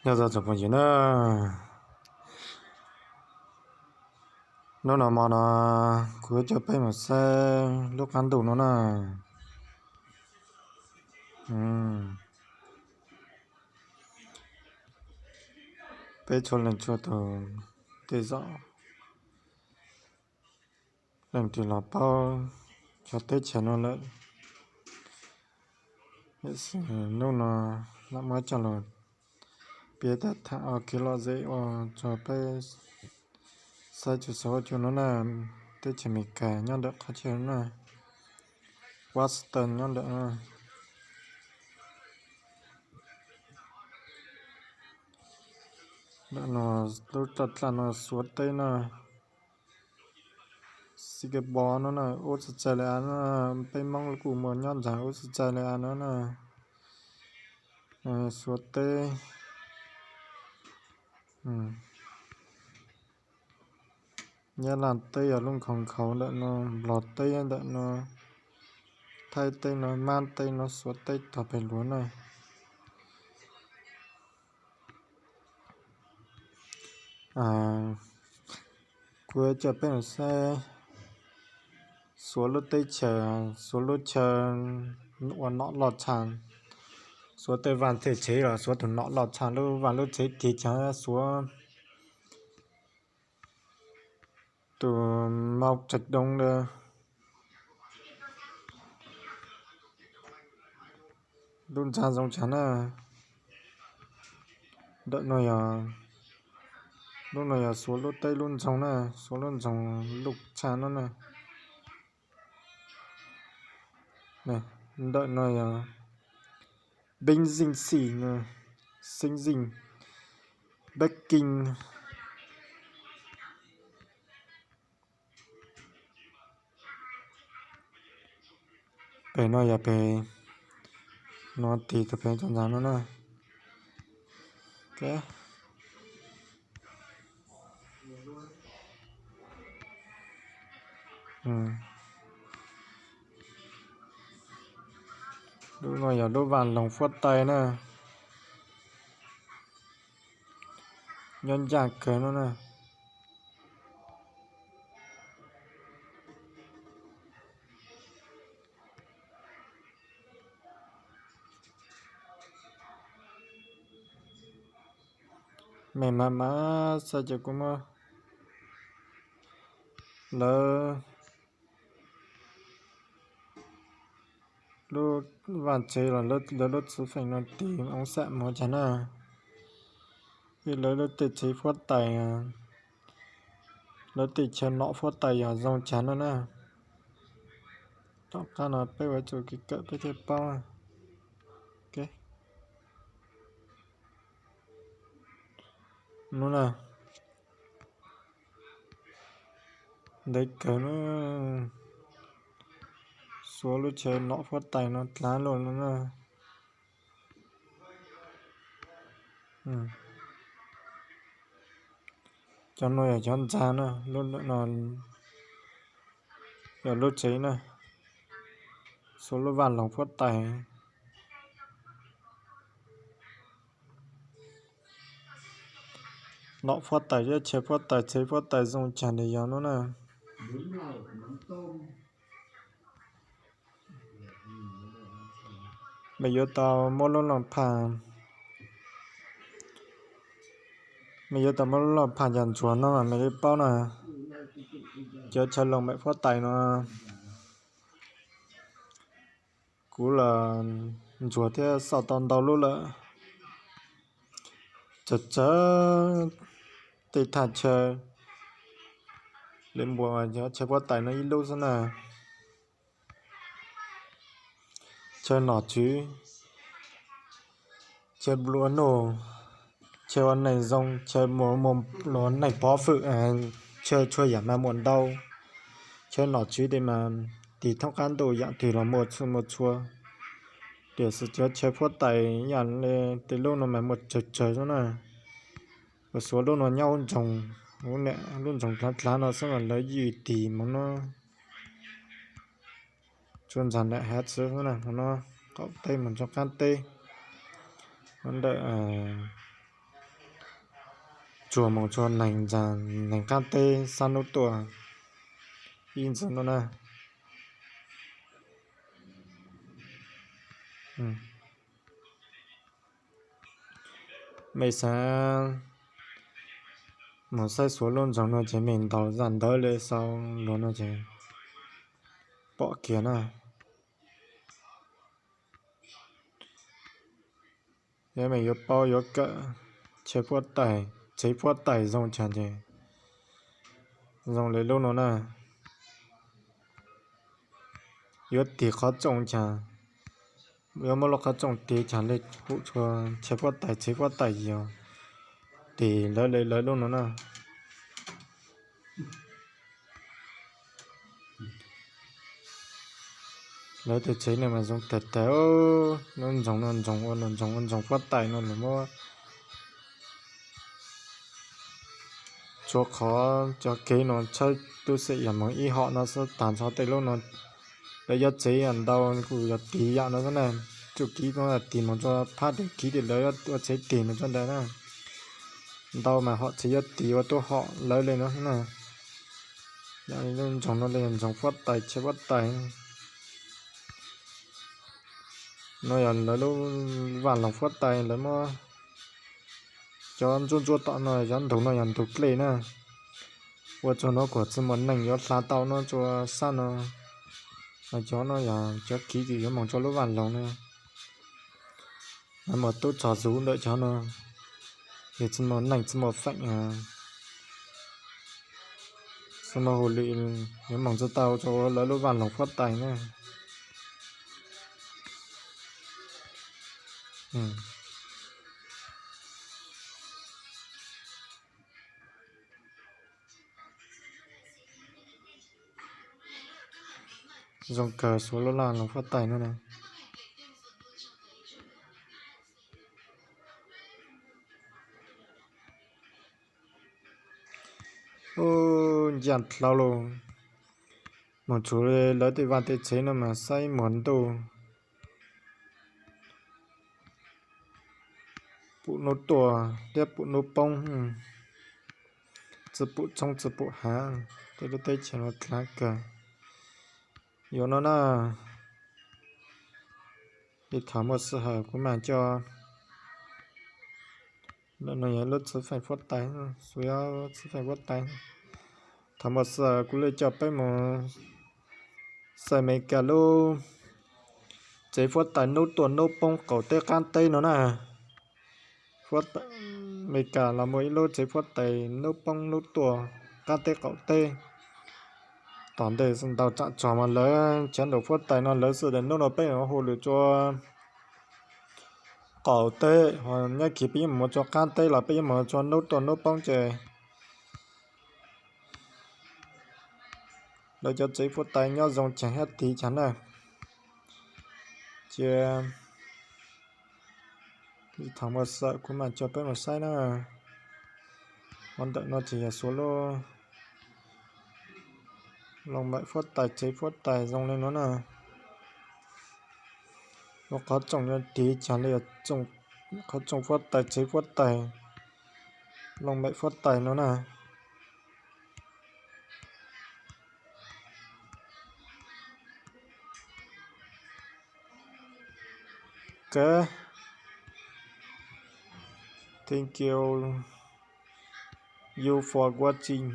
Nyob zoo tsoom phooj ywg na, hnub no mo no kuv coj peb mus saib lub qab ntuj no na. Peb txhua leej txhua tus tej zaum leej twg los paub cov teb chaws no lawm. Hnub no lam muab coj los piav tag tham ua kev lom zem ua rau peb saib tsuas xav ua cuag no na. Teb chaws Amelikas nyob ntawm qhov chaw no na, Washington nyob ntawm no. Ntawm no lub raj dlaj no Suav teb na, Singapore no na, Australia no, peb Hmoob kuj muaj nyob ntawm Australia no na, Suav teb. Nyab Laj teb yog lub nkhaus nkhaus ntawm no, Nplog teb ntawm no, Thaib teb no, Mab teb no, Suav teb tog pem luag na. Kuv coj peb mus saib Suav lub teb chaws, Suav lub chaw uas nom loj tshaj, Suav tej vaj tej tsev los Suav tus nom loj tshaj, lub vaj lub tsev tig cov Suav tus Mao Zedong ntawd. Lub ntxa zoo tshaj na. Ntawm no yog, lub no yog Suav lub teb lub ntxoog na, Suav lub ntxoog luj tshaj no na. Ntawm no yog Beijing City, Beijing, Beijing. Pem no yog pem, no tig tus pem tau ntag no na. Lub no yog lub vaj loog huab tais na, nyob ncaj kawg no na. Me mas mas xav ces kuv muab lawv lub vaj tsev los lawv lub txwv feem no tig oo xam mus cas na. Lawv lub tej tsev huab tais, lawv tej chaw nom huab tais yog zoo cas no na. Tom qab no peb ua txuj kev kawm peb thiaj paub. Hnub na, ntev kawg na, Suav lub chaw nom huab tais no dlav luaj no na. Cov no yog cov ntxa na, lub no yog lub tsev na, Suav lub vaj loog huab tais. Nom huab tais thiab chaw huab tais tsev huab tais zoo cas nws yog no na. Mej yuav tau muab lub laj phaj, mej yuav tau muab lub laj phaj cov ntsuag no mas mej li paub na. Cov chaw loog mem huab tais no, kuv los ntsuag thiab xauj tau ntau lub lawm. Tsawg tsawg tej thaj chaw, li npuas cov chaw huab tais no ib lub xwb na. Chaw nom tswv, chaw nplua nuj, chaw ua neeg zoo, chaw muaj luag neeg pov fwm, chaw txhua yam mas muaj ntau. Chaw nom tswv tes mas tig thoob qab ntuj yam twg los muaj txhua muaj txhua. Tiam sis cov chaw huab tais yam li tej lub no mas muaj tsawg tsawg xwb na. Ua Suav lub no nyob ub ntsoog, ub niam lub ntsoog dlav dlav no xwb mas lawv ywj tig mus no. Tsuas ntxag nam hav txwv xwb na, mus no qaum teb mus txog qab teb, ntawm tsuag mus txog neeg ntag, neeg qaab teb sab nub tuaj ib ntsis no na. Mej xaav mus saib xuav lub nroog no ces mej ntaus zaj ntawv le sau luag no ces pom kiag na. Yog mej yuav paub yuav kawm chaw huab tais, tsev huab tais zoo chaw ces zoo le lub no na. Yuav tig qhov txooj chaw, yuav muab lub qhov txooj tig chaw le, hu txhua chaw huab tais tsev huab tais yog tig lawv le lawv lub no na. Lawv tej tsev no mas zoo tag tag. Lub nroog no nroog ua nroog ua nroog huab tais no lawv muab txhua qhov cov kev no tshawb tub xim yog moog ib hom no xwb, tag nrho tej lub no lawv yuav tsev ntau kuj yog tig yam no xwb na. Txuj kev no tig moog rua phab tim kev tim lawv ua tsev tig moog rua ntawd na. Ntau mas hom tsev yuav tig ua tub hom lawv le no xwb na. Yog lub nroog no le nroog huab tais tsev huab tais no yog lawv lub vaj loog huab tais lawv muab cov ntsuab ntsuab tom no, cov ntug no yog ntug dlej na. Ua rua nuav kuas tsi muaj neeg yuav hla tau no rua sab no. Mas cov no yog cov kev yuav moog rua lub vaj loog na. Lawv muaj tub tsog zuv ntawm cov no, yog tsi muaj neeg tsi muaj feem, tsi muaj hauj lwm yuav moog tsi tau rua lawv lub vaj loog huab tais na. Zoo kawg xuav lub vaj loog huab tais no na. Ub, ncaaj dlhau lauj. Moog txug lawv tej vaaj tej tsev no mas saib muag ntuj, pum nub tuaj thiab pum nub poob, tsi pum tshoob tsi pum hav, tej lub teb chaws no dlaav kawg. Yuav no na, ib thaum muaj sij hawm kuv mam coj, no yog lub tsev huab tais, xu yog tsev huab tais. Thaum muaj sij hawm kuv le coj peb mus xaim Amelikas lub tsev huab tais nub tuaj nub poob qaum teb qaab teb no na. Amelikas los muaj ib lub tsev huab tais nub poob nub tuaj qaab teb qaum teb. Tom ntej ntau tsaam txog mas lawv cov nram huab tais no lawv xwb, nub no peb hu lwm rua qaum teb, nyob kis peb yuav mus rua qaab teb los peb yuav mus rua nub tuaj nub poob ces lawv cov tsev huab tais nyob zoo chaw hab tiv chaw na. Cia thaum muaj sij hawm kuv mam coj peb mus saib na. Ua ntawm no ces yog xuav lub looj mem huab tais tsev huab tais zoo le nuav na. Ua qhov txooj yuav tiv chaw le, qhov txooj huab tais tsev huab tais, looj mem huab tais no na. Okay. Thank you, you for watching.